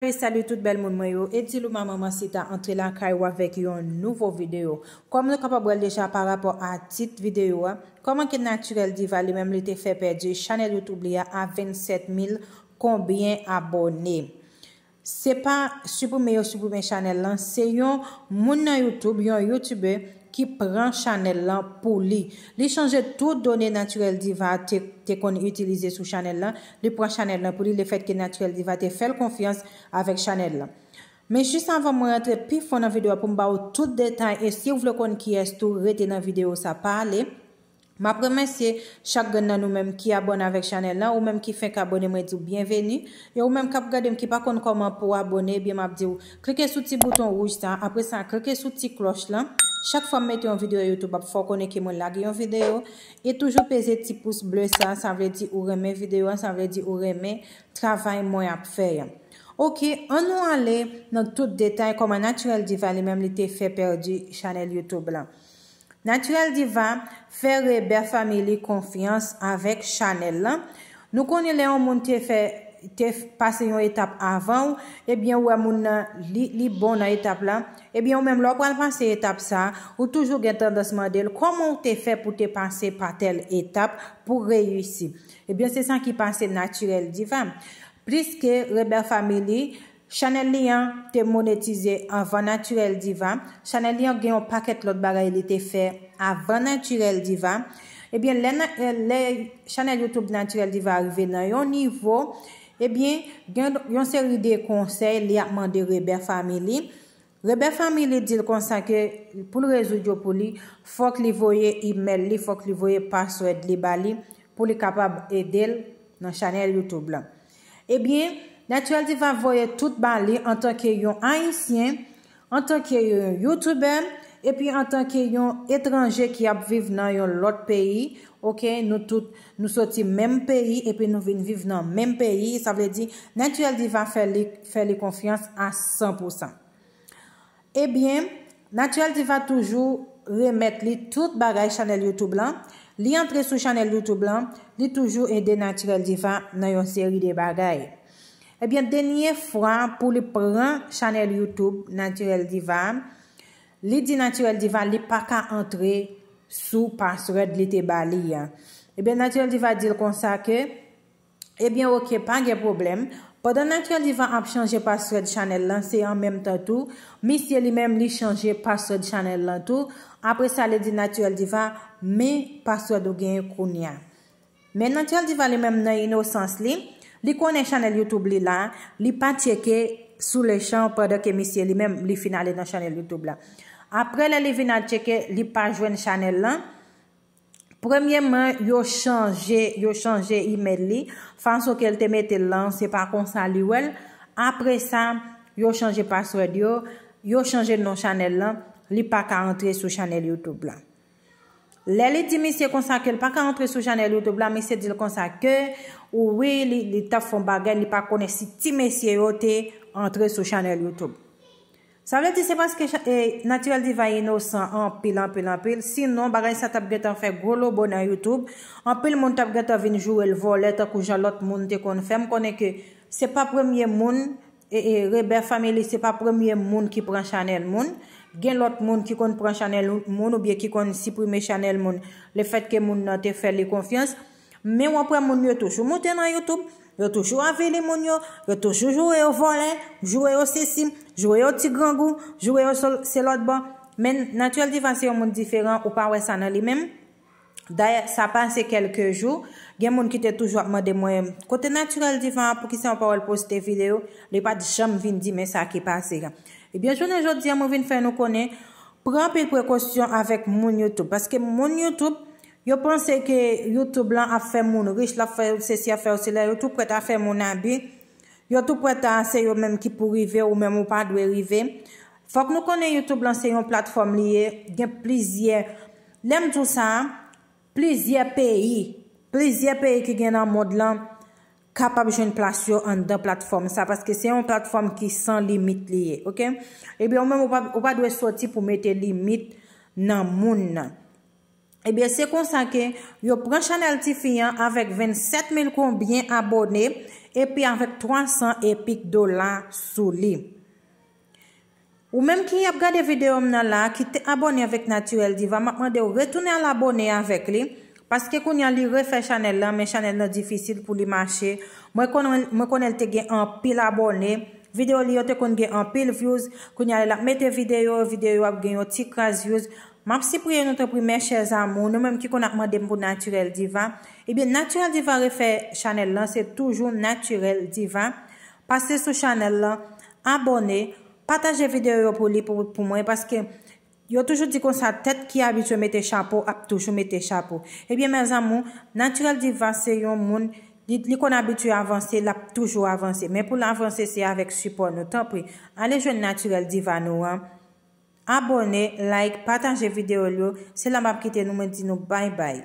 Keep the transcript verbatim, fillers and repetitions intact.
Salut, salut tout bèl moun mwen yo. Edilou Manman Mansita antre lakay ou avèk yon nouvo videyo. Kòm nou kapab wè l deja pa rapò a tit videyo a, kòman ke Naturel Diva li menm li te fè pèdi chanèl YouTube li a a vennsèt mil konbyen abòne. Se pa siprime yo siprime chanèl lan, se yon moun nan YouTube, yon YouTuber ki pran chanèl lan pou li. Li chanje tout done Naturel Diva te, te konn itilize sou chanèl lan. Li pran chanèl lan pou li, lefètke Naturel Diva te fè l konfyans avèk chanèl lan. Men jis avan mwen rantre pi fon nan videyo a pou m ba w tout detay, e si w vle konn kiyès tou, rete nan videyo sa, pa ale. M ap remèsye chak grenn nan nou menm ki abòne avèk chanèl lan, ou menm ki fenk abòne, mwen di w byenveni. E ou menm k ap gade m ki pa konn kòman pou w abòne, ebyen m ap di w, klike sou ti bouton wouj sa, apre sa, klike sou ti klòch lan. Chak fwa m mete yon videyo YouTube, ap fè w konnen ke mwen lage yon videyo. E toujou peze ti pous ble sa, sa vle di ou renmen videyo a, sa vle di ou renmen travay mwen ap fè a. Oke, ann nou ale nan tout detay kòman Naturel Diva li menm li te fè pèdi chanèl YouTube lan. Naturel Diva fè Rebè Family konfyans avèk chanèl lan. Nou konnen lè yon moun te fè, te pase yon etap avan w, ebyen ou wè moun nan li, li bon nan etap la, ebyen ou menm lè w pral pase etap sa, ou toujou gen tandans mande l kòman w te fè pou te pase pa tèl etap pou reyisi. Ebyen se sa ki pase Naturel Diva. Pliske Rebè Family, chanèl li an te monetize anvan Naturel Diva. Chanèl li an gen yon pakèt lòt bagay li te fè avan Naturel Diva. Ebyen, lè, lè chanèl YouTube Naturel Diva rive nan yon nivo, ebyen, gen yon seri de konsèy li ap mande Rebè Family. Rebè Family di l konsa ke pou l rezoud yo pou li, fòk li voye email li, fòk li voye password li ba li pou li kapab ede l nan chanèl YouTube lan. Ebyen, Naturel Diva voye tout ba li antanke yon Ayisyen, antanke yon YouTuber, epi antanke yon etranje ki ap viv nan yon lòt peyi. Oke, nou tout, nou soti menm peyi, epi nou vin viv nan menm peyi. Sa vle di, Naturel Diva fè li, fè li konfyans a san pou san. Ebyen, Naturel Diva toujou remèt li tout bagay chanèl YouTube lan. Li antre sou chanèl YouTube lan, li toujou ede Naturel Diva nan yon seri de bagay. Ebyen, dènye fwa pou li pran chanèl YouTube Naturel Diva, li di Naturel Diva li pa ka antre sou password li te ba li a. Ebyen, Naturel Diva di l konsa ke, ebyen, oke, pa gen pwoblèm. Pandan Naturel Diva ap chanje password chanèl lan, se an menm tan tou, misye li menm li chanje password chanèl lan tou. Apre sa, li di Naturel Diva, men password ou genyen kounye a. Men Naturel Diva li menm nan inosans li, li konnen chanèl YouTube li la, li pa tcheke sou lechan pandan ke misye li menm li fin ale nan chanèl YouTube la. Apre lè li vin al tcheke, li pa jwenn chanèl lan. Premyèman, yo chanje, yo chanje email li, fason ke l te mete l lan, se pa konsa li wè l. Apre sa, yo chanje password yo, yo chanje non chanèl lan, li pa ka antre sou chanèl YouTube la. Lè li di misye konsa ke l pa ka antre sou chanèl YouTube la, misye di l konsa ke, wi, li, li t ap fè yon bagay, li pa konnen si ti mesye yo te antre sou chanèl YouTube. Sa vle di se paske cha-, e, Naturel Diva inosan anpil, anpil, anpil. Sinon, bagay sa t ap gentan fè gwo lobo nan YouTube. Anpil moun t ap gentan vin joure l vòlè tankou jan lòt moun te konn fè. M konnen ke se pa premye moun, e, e, Rebè Family se pa premye moun ki pran chanèl moun. Gen lòt moun ki konn pran chanèl moun oubyen ki konn siprime chanèl moun lefètke moun nan te fè li konfyans. Men w ap wè moun yo toujou moute nan YouTube, yo toujou avili moun yo, yo toujou joure yo vòlè, joure yo sesi, joure yo ti grangou, joure yo se lòt bò. Men Naturel Diva se yon moun diferan, ou pa wè sa nan li menm. Dayè, sa pase kèlke jou, gen moun ki te toujou ap mande mwen, kote Naturel Diva, poukisa w pa wè l poste videyo, li pa t janm vin di men sa ki pase a. Ebyen, jounen jodi a, mwen vin fè nou konnen, pran anpil prekosyon avèk moun YouTube, paske moun YouTube, yo panse ke YouTube lan ap fè moun rich, l ap fè sesi, ap fè sela, yo tou prèt a fè moun abi, yo tou prèt a se yo menm ki pou rive, ou menm ou pa dwe rive. Fòk nou konnen YouTube lan se yon platfòm li ye, gen plizyè, lè m di w sa, plizyè peyi, plizyè peyi ki gen nan mond lan kapab jwenn plas yo anndan platfòm sa, paske se yon platfòm ki san limit li ye, oke? Ebyen, ou menm ou pa, ou pa dwe soti pou mete limit nan moun nan. Ebyen, se konsa ke yo pran chanèl tifi an avèk vennsèt mil konbyen abòne, epi avèk twa san epik dola sou li. Ou menm ki ap gade videyo m nan la, ki te abòne avèk Naturel Diva, m ap mande w retounen al abòne avèk li, paske kounye a li refè chanèl lan, men chanèl lan difisil pou li mache. Mwen konnen, mwen konnen l te gen anpil abòne, videyo li yo te konn gen anpil views, kounye a l ap mete videyo, videyo ap gen yon ti kras views. M ap sipriye nou tanpri, mes chers amours, nou menm ki konn ap mande m pou Naturel Diva. Ebyen, Naturel Diva refè chanèl lan, se toujou Naturel Diva. Pase sou chanèl lan, abòne, pataje videyo yo pou li, pou, pou mwen, paske yo toujou di konsa, tèt ki abitye mete chapo ap toujou mete chapo. Ebyen, mes amours, Naturel Diva se yon moun, li, li konn abitye avanse, l ap toujou avanse. Men pou l avanse, se avèk sipò nou. Tanpri, ale jwenn Naturel Diva nou an. Abòne, like, pataje videyo l yo. Se la m ap kite nou, mwen di nou bye bye.